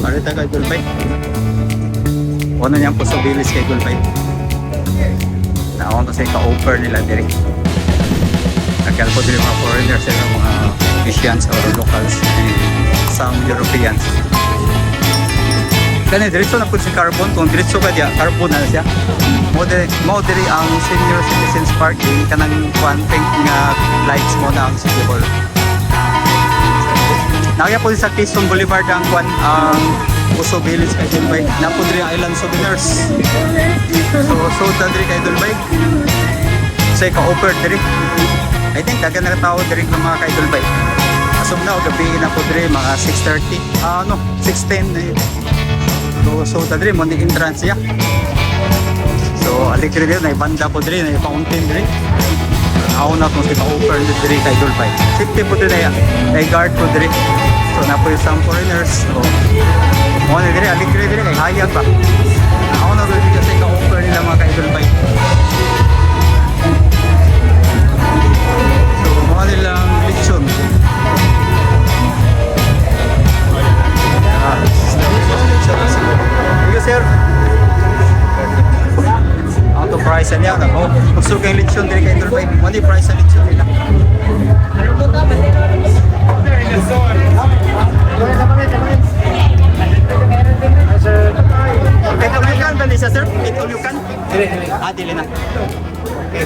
Arita kay Dulbay. Ano niyang Puso Village kay Dulbay. Naon kasi ka-offer nila diri. Nagkal po diri mga foreigners sila, mga Asians or locals and some Europeans. Kani diretso na po si Carbon. Kung diretso ka diya, Carbon na siya. Mo diri ang senior citizens parking, kanang kwan, pink nga lights mo na ang City Hall. Nagya po sa Quezon Boulevard ang kwan, ang Puso Village kay Dulbay. Napo diri ang Island Souvenirs. So ta diri kay Dulbay. Sa ka-offer diri. I think daghan na tao diri ng mga kay Dulbay. As of now, gabi na po diri, mga 6:30. Ah, no, 6:10 eh. So ta diri mo ni entrance siya. So aligre diri, na banda po diri, na fountain diri. Ako na itong si ka-offer diri kay Dulbay. Safety po diri na, na guard po diri. So na po yung some foreigners. So mo na diri, aligre diri kay hayag ba. Ako na diri kasi ka-offer nila mga kay Dulbay. So mo nilang lechon. Ah, lechon. Thank you, sir. Ang to price niya na. Oh, gusto kay lechon diri kay Dulbay. Mo ni price sa lechon nila. Pit all you can ba ni siya, sir? Pit all you can? Ah, dili na. Okay.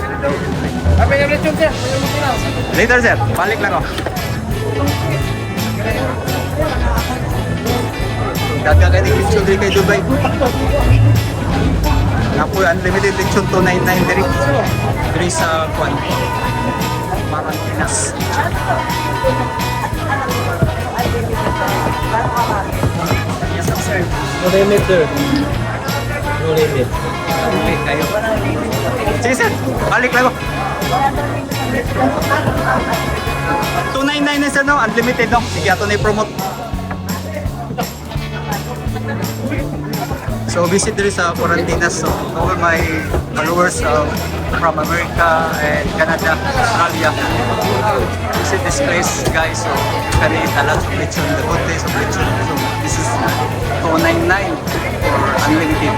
Later, sir. Balik lang ako. Daga kay lechon diri kay Dubai. Napo unlimited lechon, 299 diri. Diri sa kwan. Parang Pinas. Yes, sir. No limit, sir. No limit. Okay, kayo. Sige, sir. Balik lang ako. 299 na sir, no? Unlimited, no? Sige, ato na i-promote. So, visit diri sa Quarantinas. So, all my followers from America and Canada, Australia. Visit this place, guys. So, you can eat a lot of lechon, the good taste of lechon. So, this is 299 for unlimited.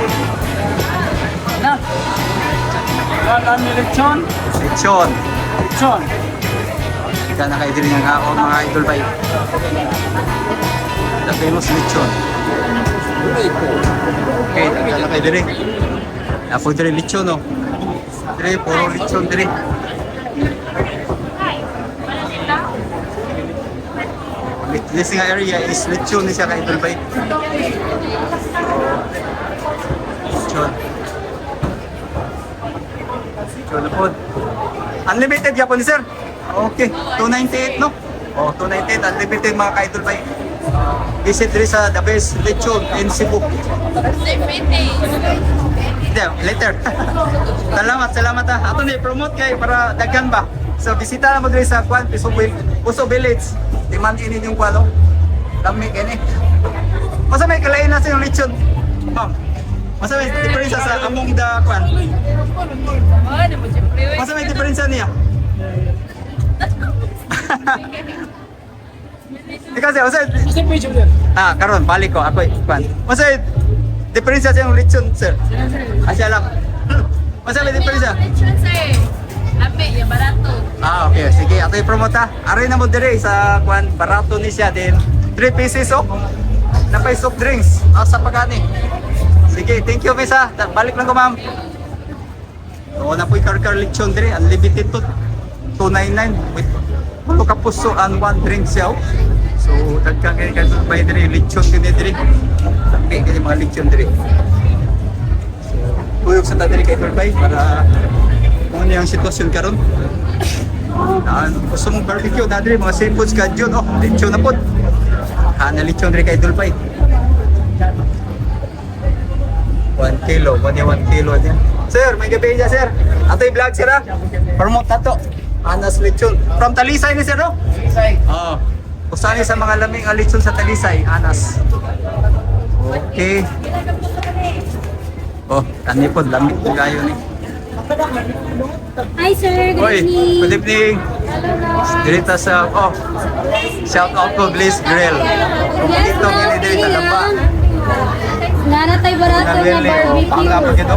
Na. Lechon. Lechon. Lechon. Ika na kayo diri nga ako mga idol bay. The famous lechon. Okay, daghan na kayo diri. Apo diri lechon, no. Diri puro lechon diri. This nga area is lechon ni siya ka idol bay. Lechon. Lechon na po. Unlimited yapon ni sir. Okay, 298, no? Oh, 298 unlimited mga ka-idol bay. Visit diri sa the best lechon in Cebu. Hindi, later. Salamat, salamat ah. Ato ni promote kay para daghan ba. So bisita na mo diri sa Kwan Puso, Puso Village. Timan ini yung kwan, no? Lami kini. Masa may kalain na sa yung lechon, ma'am? Masa may diferensya sa among the kwan? Masa may diferensya niya? Ikaw sir, masa Sa page mo, sir. Ah, karon balik ko ako kwan. Masa diferensya sa yung lechon, sir? Ah, siya lang. Masa may diferensya? Lechon, sir. Lami, ya barato. Ah, okay. Sige, ato i-promote ha. Aray na mo dire sa kwan, barato ni siya din. 3 pieces oh. Napay soft drinks. Ah, sa pagani. Sige, thank you, Misa. Balik lang ko, ma'am. Oo na po yung karkar lechon dire, unlimited to. 299 with tulo ka puso and one drink siya, oh. So, dagkan kay kay bay dire lechon kini dire. Sabi kini mga lechon dire. So, tuyok sa ta dire kay Durbay para kung ano yung sitwasyon karon. Ah, gusto mong barbecue na dire mga seafoods ka dyan. Oh, lechon na pod. Ah, na lechon dire kay Dulpay. 1 kilo, 1 1 kilo niya. Sir, may gabi niya, sir. Ato yung vlog, sir, ah. Promote na to. Anas lechon. From Talisay ni sir, no? Talisay. Oo. Usa ni sa mga laming nga lechon sa Talisay, Anas. Okay. Oh, kani pod lamig po kayo ni. Hi, sir. Good Hoy, evening. good evening. Diri ta sa, oh, shout out ko Bliss Grill. Yes, Dito ma'am. kini diri Pili sa Lamba. lang. Nana tay barato nga Nalili, oh, panga barbecue. pa gito.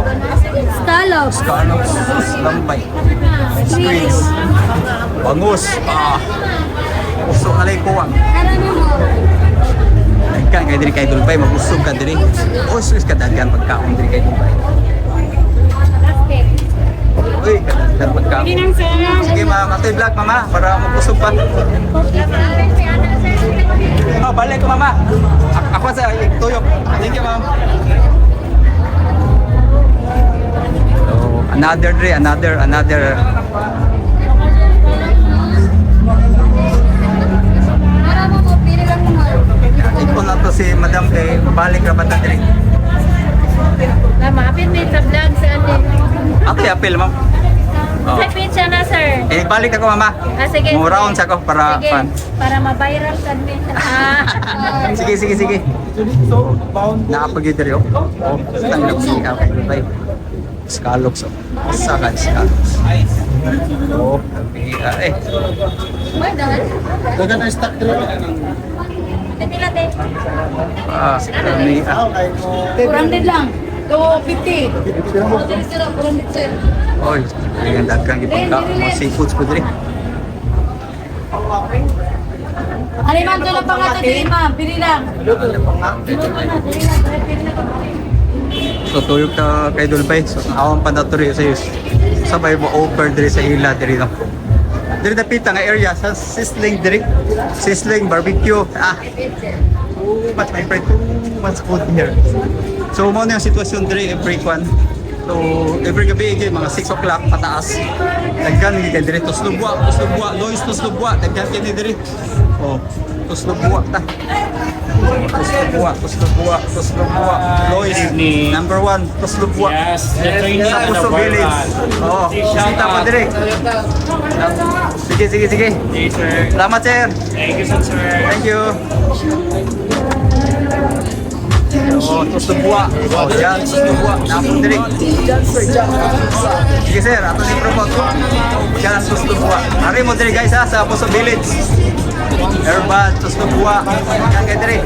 Scallops. Scallops, lambay. Squeeze. Bangus. Ah. Usok alay kuwang. Karami mo. Daghan kay diri kay Dulbay, magusog ka diri. Usog ka daghan pagkaon diri kay Dulbay. Uy, kadaghan pagkaon. Sige ma'am, atoy vlog mama para magusog pa. Oh, balik ko mama. Ako sa tuyok. Thank you, ma'am. So, another dre, another, another. Karami mo, pili lang mo. Iko na to si Madam kay balik ra ba ta diri. Lama, apil may sa vlog sa ate. Atoy apil, ma'am. Oh. Sa pizza na, sir. Eh, balik ako mama. Ah, sige. Mo round sa ako para Sige, pan. para ma-viral sa admin. Ah. Sige, sige, sige. Naapagid diri oh. Oh, tanglok siya kay Dubai. Scallops oh. Usa ka scallops. Oh, eh. May dahil. Dagan na stock diri. Pila, te. Ah, kami ah. 400 lang. 250. Sir, 400 sir. Oy, ang daghang gipagka mga seafoods po diri. Ano ma'am, doon lang pa nga ito dili ma'am. Pili lang. Luto na, dili lang. Pili lang. So tuyok ta kay Dulbay. So awan pa na to rin sa sabay mo offer diri sa ila diri no. Diri dapita nga area sa sizzling diri. Sizzling barbecue. Ah. Too much, my friend, too much food here. So mo na yung sitwasyon diri every kwan. So every gabi kay mga 6 o'clock pataas. Daghan gid kay diri tuslubwa, tuslubwa, Lois tuslubwa, daghan kini diri. Oh, tuslubwa ta. Tuslubwa, tuslubwa, tuslubwa. Lois, Evening. number 1, tuslubwa. Yes, the training Sa and the Puso Village. viral. Oo, bisita pa diri. Sige, sige, sige. Hey, sir. Salamat, sir. Thank you, sir. Thank you. Oh, tuslubwa. Oh, yan, tuslubwa. Napon diri. Sige, sir, ato ni promote. Yan, tuslubwa. Ari mo diri guys ha, sa Puso Village. Herbal, tuslubwa. Yan kay diri.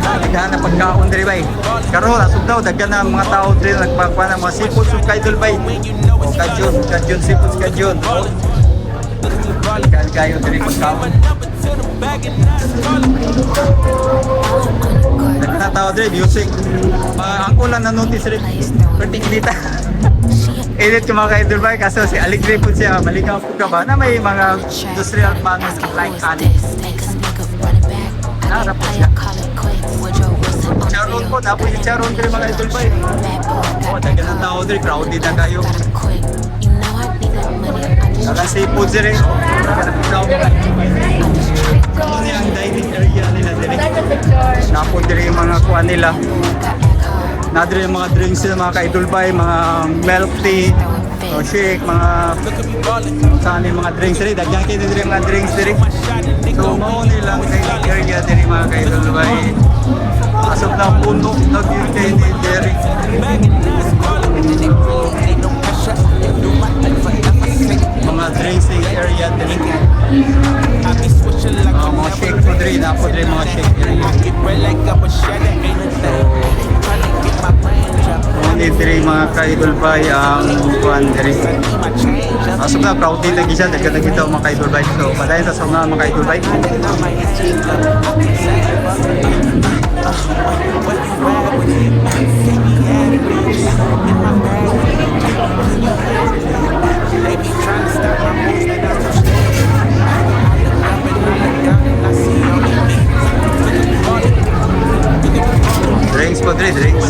Daghan na pagkaon diri bay. Karon asog daw daghan na mga tao diri nagpakuha ng mga seafood soup kay Idol bay. O kajun, kajun seafood kajun. Daghan kayo diri pagkaon. Daghan na tao diri music. Ang kulang na notice rin. Perting dita. Edit ko mga ka-idol bay kaso si Aligre po siya malikaw po ka ba na may mga industrial panels like ani. Narap po siya. Charon po, napo si Charon diri mga idol bay. Oh, daghan ng tao diri, crowded na kayo. Daghang seafood diri. Daghan ng tao. Ito niya ang dining area nila diri. Napo diri yung mga kuan nila. Na diri yung mga drinks nila mga ka-idol bay, mga milk tea, o shake, mga saan yung mga drinks diri. Daghan kayo diri mga drinks diri. So mao nila ang dining area diri mga ka-idol bay. Asap na puno na gyud kay ni diri. Mga drinking area diri. Mga shake po diri, na po diri mga shake area. So, ni diri mga ka-idol bay ang kuan diri. Asap na crowded lagi siya, daghan lagi tao mga ka-idol bay. So, padayon sa sunga mga ka-idol bay. Drinks po diri, drinks.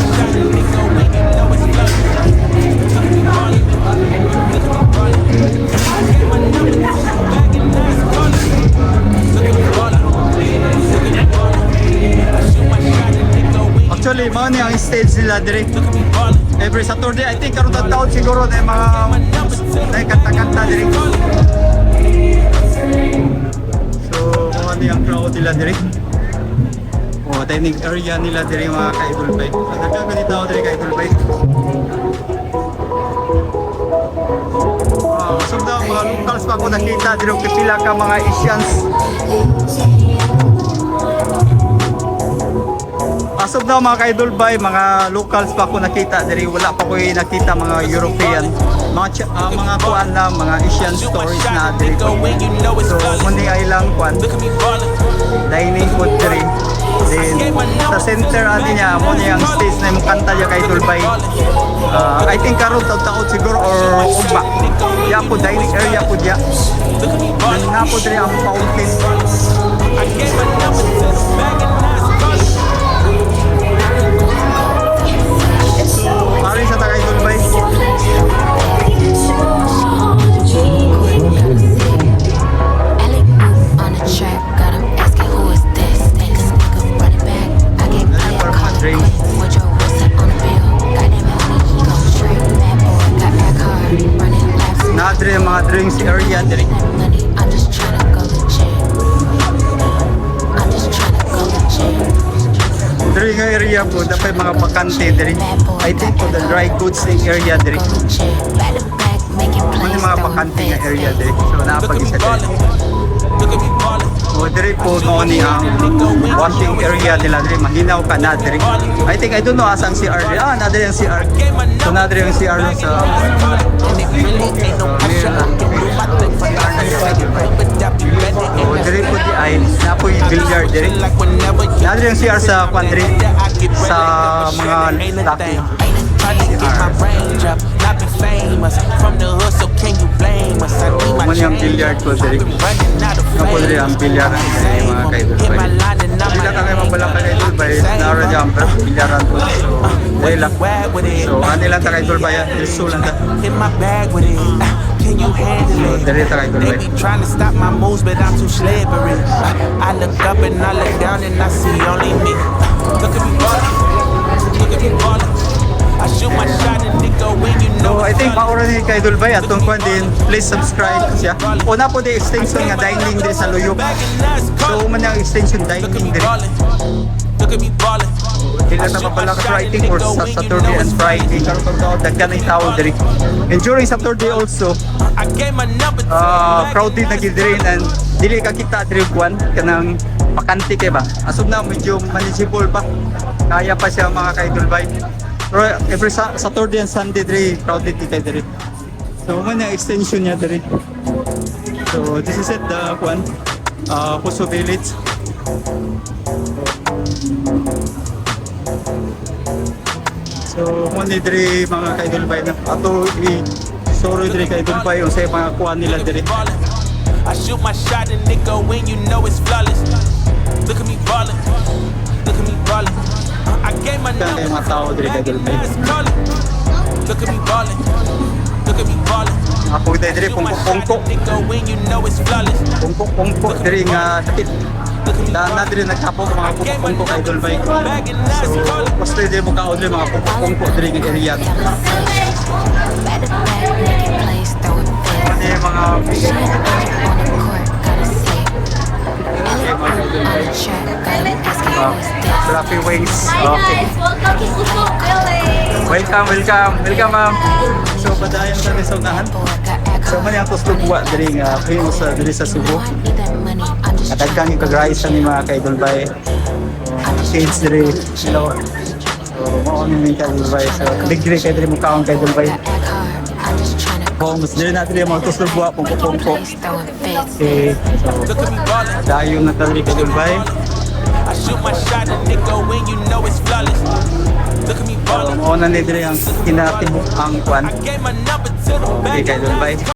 Actually, mao ni ang stage nila diri. Every Saturday, I think karon taon siguro na yung mga na kanta-kanta diri. So, mao ni ang crowd nila diri. Oh, dining area nila diri mga ka-idol bay. So, daghan ko dito diri ka-idol bay. Oh, so daw Mga locals pa ako nakita diri, pipila ka mga Asians. As of now, mga ka-idol bay, mga locals pa ako nakita diri, wala pa ko nakita mga European. Mga kuan lang, mga Asian stories na diri. So muni ay lang kuan dining food diri. Then sa center ani niya mo niya ang stage na imong kanta niya, ka-idol bay. I think karon taud-taud siguro or ugma. Ya po dining area po diya. Then na po diri ang fountain. I gave my number to the bag and now it's calling. Pare sa ta, ka-idol bay. On the track, got 'em asking who is this. Think a nigga run it back. I get Dali I for mga call it drinks. quick. Woodrow Wilson on the bill. Goddamn it, he go straight. Bad boy, got that car. Running laps. Na diri ang mga drinks area diri. That money, I'm just tryna go legit. I'm just tryna go legit. Diri nga area po dapat mga bakante diri. I think for the dry goods area diri. Go legit. Back to back, making Ano plays, yung mga throwing bakante nga fits. area diri. So Look at naapag me isa diri. ballin'. Look at me ballin'. O diri po mao ni ang washing area nila diri, mahinaw ka na diri. I think, I don't know asang CR diri. Ah, na diri ang CR. So na diri ang CR no sa And it really ain't no pressure. I can do my thing for So diri po di ay na po yung billiard diri. Like whenever you Na diri ang CR sa kwan diri sa mga laki. Trying to get my range up, not be famous. From the hood, so can you blame us? I need my Mao ni ang change. billiard po diri. I've been running out of Nga po diri ang billiard diri, mga ka-idol Hit bay. my line and I'm Pila ka kayo mabala ka, ka-idol bay, naara dyan ang bilyaran po. So, dahil lang. with it. So, ani lang ta, ka-idol bay, diretso lang ta. Hit my bag with it. Can you handle So, it? diri ta, ka-idol They bay. be trying to stop my moves, but I'm too slippery. I look up and I look down and I see only me. Look at me ballin', look at me ballin'. I shoot my shot and it go in, you know So, I it's think flawless. maura ni ka-idol bay atong kwan din, please subscribe siya. Una po di extension nga dining diri sa Luyok. Bag and now it's So, calling. man ang extension Look at dining me diri. ballin', look at me ballin'. Dili ta mabala ka, I think or sa Saturday and Friday karon pag tao daghan ang tao diri. And during Saturday also, I gave my number to the bag crowded and na now gid it's diri calling. and dili ka kita diri kwan kanang bakante kay ba. As of now, medyo manageable pa. Kaya pa siya, mga ka-idol bay. Pero every Saturday and Sunday diri crowded di kay diri. So mo na extension niya diri. So this is it, the kwan Puso Village. So mo ni diri, mga ka-idol bay, na ato i soro diri, ka-idol bay, unsay mga kuan nila Look at diri. me ballin'. I shoot my shot and it go in, you know it's flawless. Look at me ballin'. Look at me ballin'. I gave my Kaya number mga tao diri, to the bag ka-idol and bay. now it's calling. Look at me ballin'. Look at me ballin'. Ako diri Shoot my shot pungko-pungko. and it go in, you know it's flawless. Pungko-pungko diri nga sakit. Look at me Daan na ballin'. diri nagkapok mga I gave my pungko-pungko, number ka-idol to bay. the bag and now it's So calling. basta diri mo kaon diri mga pungko-pungko diri nga area. Back to back, making plays, throwing fits. Ano yung mga She an angel on the court, got a sick. Alley on the track, got 'em asking who is this. Fluffy wings. Hi Okay. guys! Welcome to Puso Village! Welcome, welcome. Welcome, ma'am. So padayon sa sa unahan. Boy, got that So man ang tuslob buwa diri nga famous sa diri sa Cebu. I need that money, I'm just Kadaghan yung kagrice ni mga ka-idol bay. Kids diri. Hello. So mao ni min, ka-idol bay. So libre kay diri mo kaon, ka-idol bay. Got that car, I'm just tryna Homes diri na diri mga tuslob buwa, pungko-pungko. plays, throwing fits. Okay. So Look at me ballin'. dayon na ta diri, ka-idol bay. I shoot my shot and it go in, you know it's flawless. Look at me So ballin'. mao na ni diri ang kinatibuk ang kwan. I gave my number to the Okay, bag ka-idol and now bay. it's